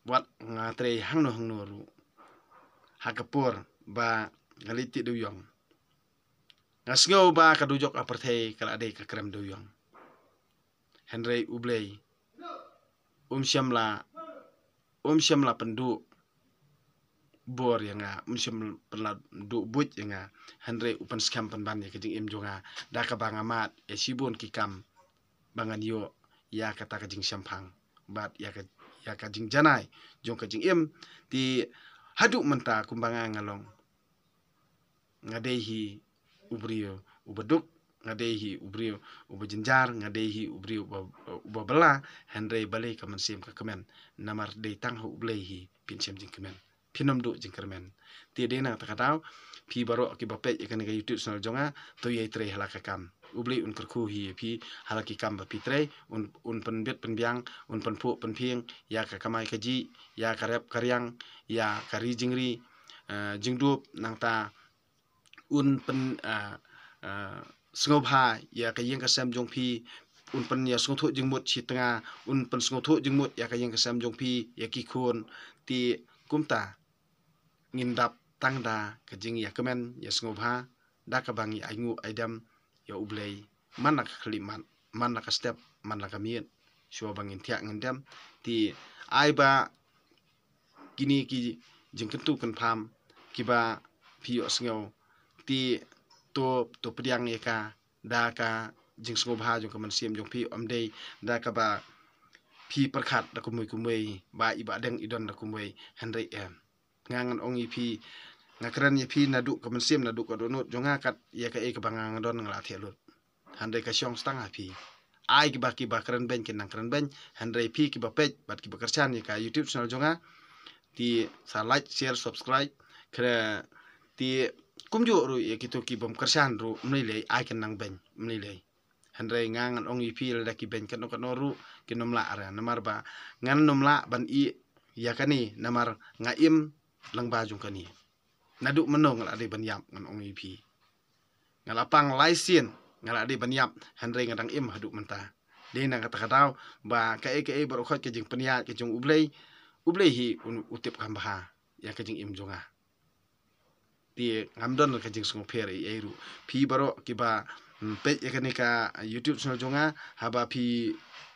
Wat nga trei hangno hangno ruh, ha ka por ba nga leit tih dewïong, nga sngew ba ka dujok ka pyrthei ka la dei ka krem dewïong. Hynrei U Blei um shym la, um shym la pynduh bor ïa nga, um shym la pynduh buit ïa nga. Hynrei u pynskhem pynban ïa ka jingim jong nga da kaba nga mad ïa shibun ki kam ba ngan ïoh ïa kata ka jingshemphang bad ïa ka, ïa ka jingjanai jong ka jingim. Te haduh mynta kumba nga, nga long, nga dei hi u briew uba duk, nga dei hi u briew uba jynjar, nga dei hi u briew uba, uba bylla. Hynrei balei ka mynsiem ka kmen? Namar dei tang ha U Blei hi phin shem jingkmen, phin ym duh jingkyrmen. Te dei na kata ka daw phi baroh kiba peit ïa kane ka YouTube channel jong nga, to ïai trei ha la ka kam. U Blei un kyrkhu hi ïa phi ha la ki kam ba phi trei, un, un pynbit pynbiang, un pynphuh pynphieng ïa ka kamai kajih, ïa ka rep ka riang, ïa ka ri jingri, eh, jingdup, nangta un pyn, ah, ah, sngewbha ïa ka ïing ka sem jong phi, un pyn ïa sngewthuh jingmut shi tnga, un pynsngewthuh jingmut ïa ka ïing ka sem jong phi, ïa ki khun. Te kumta ngin dap tang da ka jingïakmen, ïa sngewbha, da kaba ngi ainguh aidem ïa U Blei man la ka khyllipmat, man la ka step, man la ka miet, shuwa ba ngin thiah ngin dem. Te ai ba kine ki jingkyntu kynpham kiba phi ïohsngew, te to, to pdiang ïa ka da ka jingsngewbha jong ka mynsiem jong phi, ym dei da kaba phi pyrkhat da kumwei kumwei ba i Bahdeng i don da kumwei. Hynrei em, nga ngan ong ïa phi, nga kren ïa phi naduh ka mynsiem, naduh ka dohnud jong nga, kat ïa kaei kaba nga nga don nga la thiah lut. Hynrei ka shong tang ha phi. Ai kiba, kiba kren beiñ kin nang kren beiñ, hynrei phi kiba peit bad kiba kyrshan ïa ka YouTube channel jong nga, te sa like, share, subscribe. Kre, te kumjuh ruh ïa kito ki bym kyrshan ruh, ym lei lei, ai kin nang beiñ, ym lei lei. Hynrei nga ngan ong ïa phi, lada ki beiñ katno katno ruh, kin ym lah re, namar ba ngan ym lah ban ïeh ïa kane, namar nga im lyngba jong kane. Naduh mynno nga la dei ban ïap, ngan ong ïa phi. Nga la pang lai sien nga la dei ban ïap, hynrei nga dang im haduh mynta. Dei na kata ka daw ba kaei kaei baroh khoit ka jingpynïaid ka jong U Blei, U Blei hi un, u tip kham bha ïa ka jingim jong nga. Te ngam don ka jingsngewpher ei ei ruh. Phi baroh kiba, mm, peit ïa kane ka YouTube channel jong nga, haba phi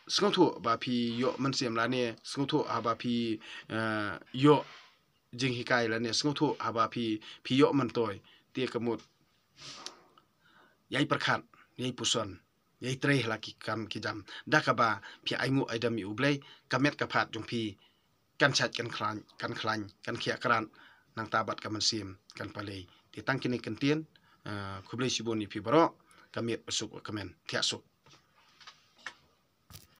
sngewthuh ba phi ïoh mynsiem lane sngewthuh haba phi, eh, ïoh jinghikai lane sngewthuh haba phi, phi ïoh myntoi, te ka mut ïai pyrkhat, ïai puson, ïai trei ha la ki kam ki jam da kaba phi ainguh aidem ïa U Blei. Ka met ka phad jong phi kan shait kan khlaiñ, kan khlaiñ, kan khiah krat, nangta bad ka mynsiem kan palei. Te tang kine ki kyntien, eh, khublei shibun ïa phi baroh, ka miet ba suk ba kmen, thiah suk.